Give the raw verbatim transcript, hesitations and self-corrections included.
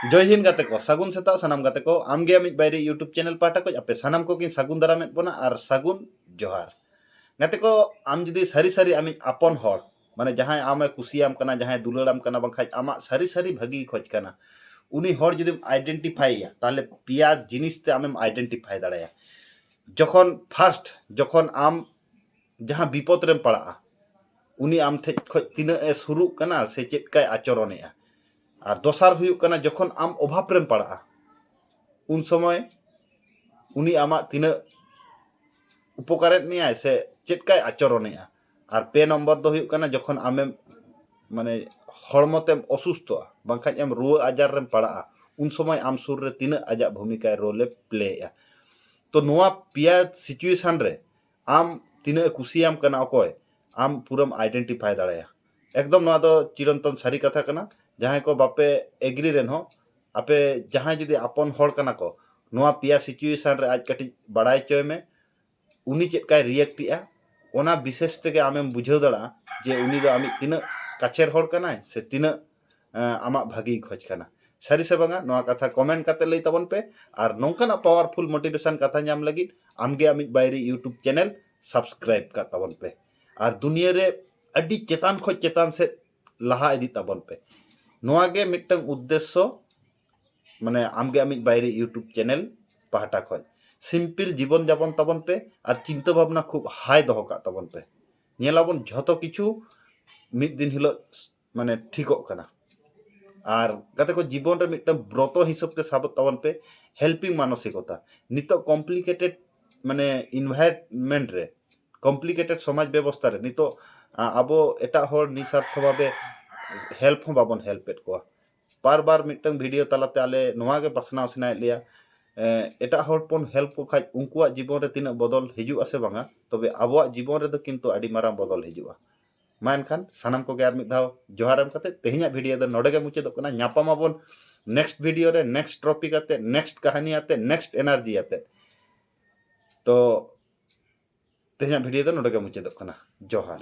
ᱡᱚᱭ ᱦᱤᱱᱫ ᱜᱟᱛᱮ ᱠᱚ, ᱥᱟᱹᱜᱩᱱ ᱥᱮᱛᱟᱜ ᱥᱟᱱᱟᱢ ᱜᱟᱛᱮ ᱠᱚ᱾ ᱟᱢᱜᱮ ᱟᱢᱤᱡ ᱵᱟᱭᱨᱤ YouTube ᱪᱮᱱᱮᱞ ᱯᱟᱦᱴᱟ ᱠᱷᱚᱱ ᱟᱯᱮ ᱥᱟᱱᱟᱢ ᱠᱚᱜᱮᱧ ᱥᱟᱹᱜᱩᱱ ᱫᱟᱨᱟᱢᱮᱫ ᱵᱚᱱᱟ ᱟᱨ ᱥᱟᱹᱜᱩᱱ ᱡᱚᱦᱟᱨ᱾ ᱜᱟᱛᱮ ᱠᱚ, ᱟᱢ ᱡᱩᱫᱤ ᱥᱟᱹᱨᱤ ᱥᱟᱹᱨᱤ ᱟᱢᱤᱡ ᱟᱯᱚᱱ ᱦᱚᱲ, ᱢᱟᱱᱮ ᱡᱟᱦᱟᱸᱭ ᱟᱢᱮ ᱠᱩᱥᱤᱭᱟᱢ ᱠᱟᱱᱟ, ᱡᱟᱦᱟᱸᱭ ᱫᱩᱞᱟᱹᱲᱟᱢ ᱠᱟᱱᱟ, ᱵᱟᱝᱠᱷᱟᱡ ᱟᱢᱟᱜ ᱥᱟᱹᱨᱤ ᱥᱟᱹᱨᱤ ᱵᱷᱟᱹᱜᱤᱭ ᱠᱷᱚᱡ ᱠᱟᱱᱟ, ᱩᱱᱤ ᱦᱚᱲ ᱡᱩᱫᱤᱢ ᱟᱭᱰᱮᱱᱴᱤᱯᱷᱟᱭᱮᱭᱟ, ᱛᱟᱦᱚᱞᱮ ᱯᱮᱭᱟ ᱡᱤᱱᱤᱥ ᱛᱮ ᱟᱢᱮᱢ ᱟᱭᱰᱮᱱᱴᱤᱯᱷᱟᱭ ᱫᱟᱲᱮᱭᱟᱜᱼᱟ᱾ ᱡᱚᱠᱷᱚᱱ ᱯᱷᱟᱥᱴ, ᱡᱚᱠᱷᱚᱱ ᱟᱢ ᱡᱟᱦᱟᱸ ᱵᱤᱯᱚᱫ ᱨᱮᱢ ᱯᱟᱲᱟᱜᱼᱟ, ᱩᱱᱤ ᱟᱢ ᱴᱷᱮᱡ ᱠᱷᱚᱡ ᱛᱤᱱᱟᱹᱜ ᱮ ᱥᱩᱨᱩᱜ ᱠᱟᱱᱟ ᱥᱮ ᱪᱮᱫ ᱠᱟᱭ ᱟᱪᱚᱨᱚᱱᱮᱜᱼᱟ᱾ ᱟᱨ ᱫᱚᱥᱟᱨ ᱦᱩᱭᱩᱜ ᱠᱟᱱᱟ, ᱡᱚᱠᱷᱚᱱ ᱟᱢ ᱚᱵᱷᱟᱵ ᱨᱮᱢ ᱯᱟᱲᱟᱜᱼᱟ, ᱩᱱ ᱥᱚᱢᱚᱭ ᱩᱱᱤ ᱟᱢᱟᱜ ᱛᱤᱱᱟᱹᱜ ᱩᱯᱚᱠᱟᱨᱮᱫ ᱢᱮᱭᱟᱭ ᱥᱮ ᱪᱮᱫ ᱠᱟᱭ ᱟᱪᱚᱨᱚᱱᱮᱜᱼᱟ᱾ ᱟᱨ ᱯᱮ ᱱᱚᱢᱵᱚᱨ ᱫᱚ ᱦᱩᱭᱩᱜ ᱠᱟᱱᱟ, ᱡᱚᱠᱷᱚᱱ ᱟᱢᱮᱢ, ᱢᱟᱱᱮ, ᱦᱚᱲᱢᱚ ᱛᱮᱢ ᱚᱥᱩᱥᱛᱷᱚᱜᱼᱟ, ᱵᱟᱝᱠᱷᱟᱡ ᱮᱢ ᱨᱩᱣᱟᱹ ᱟᱡᱟᱨ ᱨᱮᱢ ᱯᱟᱲᱟᱜᱼᱟ, ᱩᱱ ᱥᱚᱢᱚᱭ ᱟᱢ ᱥᱩᱨ ᱨᱮ ᱛᱤᱱᱟᱹᱜ ᱟᱡᱟᱜ ᱵᱷᱩᱢᱤᱠᱟᱭ ᱨᱳᱞᱮ ᱯᱞᱮᱭᱮᱜᱼᱟ᱾ ᱛᱚ ᱱᱚᱣᱟ ᱯᱮᱭᱟ ᱥᱤᱪᱩᱭᱮᱥᱚᱱ ᱨᱮ ᱟᱢ ᱛᱤᱱᱟᱹᱜ ᱮ ᱠᱩᱥᱤᱭᱟᱢ ᱠᱟᱱᱟ ᱚᱠᱚᱭ, ᱟᱢ ᱯᱩᱨᱟᱹᱢ ᱟᱭᱰᱮᱱᱴᱤᱯᱷᱟᱭ ᱫᱟᱲᱮᱭᱟᱜᱼᱟ᱾ ᱮᱠᱫᱚᱢ ᱱᱚᱣᱟ ᱫᱚ ᱪᱤᱨᱚᱱᱛᱚᱱ ᱥᱟᱹᱨᱤ ᱠᱟᱛᱷᱟ ᱠᱟᱱᱟ᱾ ᱡᱟᱦᱟᱸᱭ ᱠᱚ ᱵᱟᱯᱮ ᱮᱜᱽᱨᱤ ᱨᱮᱱ ᱦᱚᱸ, ᱟᱯᱮ ᱡᱟᱦᱟᱸᱭ ᱡᱩᱫᱤ ᱟᱯᱚᱱ ᱦᱚᱲ ᱠᱟᱱᱟ ᱠᱚ, ᱱᱚᱣᱟ ᱯᱮᱭᱟ ᱥᱤᱪᱩᱭᱮᱥᱚᱱ ᱨᱮ ᱟᱡ ᱠᱟᱹᱴᱤᱡ ᱵᱟᱲᱟᱭ ᱦᱚᱪᱚᱭ ᱢᱮ᱾ ᱩᱱᱤ ᱪᱮᱫ ᱠᱟᱭ ᱨᱤᱭᱮᱠᱴ ᱮᱜᱼᱟ, ᱚᱱᱟ ᱵᱤᱥᱮᱥ ᱛᱮᱜᱮ ᱟᱢᱮᱢ ᱵᱩᱡᱷᱟᱹᱣ ᱫᱟᱲᱮᱭᱟᱜᱼᱟ ᱡᱮ ᱩᱱᱤ ᱫᱚ ᱟᱢᱤᱡ ᱛᱤᱱᱟᱹᱜ ᱠᱟᱪᱷᱮᱨ ᱦᱚᱲ ᱠᱟᱱᱟᱭ ᱥᱮ ᱛᱤᱱᱟᱹᱜ, ᱮᱸ, ᱟᱢᱟᱜ ᱵᱷᱟᱹᱜᱤᱭ ᱠᱷᱚᱡᱽ ᱠᱟᱱᱟ᱾ ᱥᱟᱹᱨᱤ ᱥᱮ ᱵᱟᱝᱟ, ᱱᱚᱣᱟ ᱠᱟᱛᱷᱟ ᱠᱚᱢᱮᱱᱴ ᱠᱟᱛᱮ ᱞᱟᱹᱭ ᱛᱟᱵᱚᱱ ᱯᱮ᱾ ᱟᱨ ᱱᱚᱝᱠᱟᱱᱟᱜ ᱯᱟᱣᱟᱨᱯᱷᱩᱞ ᱢᱳᱴᱤᱵᱷᱮᱥᱚᱱ ᱠᱟᱛᱷᱟ ᱧᱟᱢ ᱞᱟᱹᱜᱤᱫ ᱟᱢᱜᱮ ᱟᱢᱤᱡ ᱵᱟᱭᱨᱤ YouTube ᱪᱮᱱᱮᱞ ᱥᱟᱵᱥᱠᱨᱟᱭᱤᱵ ᱠᱟᱜ ᱛᱟᱵᱚᱱ ᱯᱮ᱾ ᱟᱨ ᱫᱩᱱᱤᱭᱟᱹ ᱨᱮ ᱟᱹᱰᱤ ᱪᱮᱛᱟᱱ ᱠᱷᱚᱡ ᱪᱮᱛᱟᱱ ᱥᱮᱫ ᱞᱟᱦᱟ ᱤᱫᱤᱜ ᱛᱟᱵᱚᱱ ᱯᱮ᱾ ᱱᱚᱣᱟ ᱜᱮ ᱢᱤᱫᱴᱟᱝ ᱩᱫᱽᱫᱮᱥᱥᱚ, ᱢᱟᱱᱮ ᱟᱢᱜᱮ ᱟᱢᱤᱡ ᱵᱟᱭᱨᱤ YouTube ᱪᱮᱱᱮᱞ ᱯᱟᱦᱴᱟ ᱠᱷᱚᱡ᱾ ᱥᱤᱢᱯᱤᱞ ᱡᱤᱵᱚᱱ ᱡᱟᱯᱚᱱ ᱛᱟᱵᱚᱱ ᱯᱮ ᱟᱨ ᱪᱤᱱᱛᱟᱹ ᱵᱷᱟᱵᱽᱱᱟ ᱠᱷᱩᱵ ᱦᱟᱭ ᱫᱚᱦᱚ ᱠᱟᱜ ᱛᱟᱵᱚᱱ ᱯᱮ᱾ ᱧᱮᱞᱟᱵᱚᱱ ᱡᱷᱚᱛᱚ ᱠᱤᱪᱷᱩ ᱢᱤᱫ ᱫᱤᱱ ᱦᱤᱞᱳᱜ, ᱢᱟᱱᱮ, ᱴᱷᱤᱠᱚᱜ ᱠᱟᱱᱟ᱾ ᱟᱨ ᱜᱟᱛᱮ ᱠᱚ, ᱡᱤᱵᱚᱱ ᱨᱮ ᱢᱤᱫᱴᱟᱝ ᱵᱨᱚᱛᱚ ᱦᱤᱥᱟᱹᱵ ᱛᱮ ᱥᱟᱵᱚᱜ ᱛᱟᱵᱚᱱ ᱯᱮ ᱦᱮᱞᱯᱤᱝ ᱢᱟᱱᱚᱥᱤᱠᱚᱛᱟ᱾ ᱱᱤᱛᱚᱜ ᱠᱚᱢᱯᱞᱤᱠᱮᱴᱮᱰ, ᱢᱟᱱᱮ, ᱤᱱᱵᱷᱟᱭᱨᱱᱢᱮᱱᱴ ᱨᱮ, ᱠᱚᱢᱯᱞᱤᱠᱮᱴᱮᱰ ᱥᱚᱢᱟᱡᱽ ᱵᱮᱵᱚᱥᱛᱷᱟ ᱨᱮ ᱱᱤᱛᱚᱜ, ᱟ, ᱟᱵᱚ ᱮᱴᱟᱜ ᱦᱚᱲ ᱱᱤᱥᱟᱨᱛᱷᱚ ᱵᱷᱟᱵᱮ ᱦᱮᱞᱯ ᱦᱚᱸ ᱵᱟᱵᱚᱱ ᱦᱮᱞᱯ ᱮᱫ ᱠᱚᱣᱟ᱾ ᱵᱟᱨ ᱵᱟᱨ ᱢᱤᱫᱴᱟᱝ ᱵᱷᱤᱰᱤᱭᱳ ᱛᱟᱞᱟᱛᱮ ᱟᱞᱮ ᱱᱚᱣᱟ ᱜᱮ ᱯᱟᱥᱱᱟᱣ ᱥᱟᱱᱟᱭᱮᱫ ᱞᱮᱭᱟ, ᱮ, ᱮᱴᱟᱜ ᱦᱚᱲ ᱵᱚᱱ ᱦᱮᱞᱯ ᱠᱚ ᱠᱷᱟᱡ ᱩᱱᱠᱩᱣᱟᱜ ᱡᱤᱵᱚᱱ ᱨᱮ ᱛᱤᱱᱟᱹᱜ ᱵᱚᱫᱚᱞ ᱦᱤᱡᱩᱜᱼᱟ ᱥᱮ ᱵᱟᱝᱟ, ᱛᱚᱵᱮ ᱟᱵᱚᱣᱟᱜ ᱡᱤᱵᱚᱱ ᱨᱮᱫᱚ ᱠᱤᱱᱛᱩ ᱟᱹᱰᱤ ᱢᱟᱨᱟᱝ ᱵᱚᱫᱚᱞ ᱦᱤᱡᱩᱜᱼᱟ᱾ ᱢᱟ ᱮᱱᱠᱷᱟᱱ ᱥᱟᱱᱟᱢ ᱠᱚᱜᱮ ᱟᱨ ᱢᱤᱫ ᱫᱷᱟᱣ ᱡᱚᱦᱟᱨ ᱮᱢ ᱠᱟᱛᱮ ᱛᱮᱦᱮᱧᱟᱜ ᱵᱷᱤᱰᱤᱭᱳ ᱫᱚ ᱱᱚᱰᱮ ᱜᱮ ᱢᱩᱪᱟᱹᱫᱚᱜ ᱠᱟᱱᱟ᱾ ᱧᱟᱯᱟᱢ ᱟᱵᱚᱱ ᱱᱮᱠᱥᱴ ᱵᱷᱤᱰᱤᱭᱳ ᱨᱮ, ᱱᱮᱠᱥᱴ ᱴᱚᱯᱤᱠ ᱟᱛᱮ, ᱱᱮᱠᱥᱴ ᱠᱟᱹᱦᱱᱤ ᱟᱛᱮ, ᱱᱮᱠᱥᱴ ᱮᱱᱟᱨᱡᱤ ᱟᱛᱮ᱾ ᱛᱚ ᱛᱮᱦᱮᱧᱟᱜ ᱵᱷᱤᱰᱤᱭᱳ ᱫᱚ ᱱᱚᱰᱮ ᱜᱮ ᱢᱩᱪᱟᱹᱫᱚᱜ ᱠᱟᱱᱟ᱾ ᱡᱚᱦᱟᱨ᱾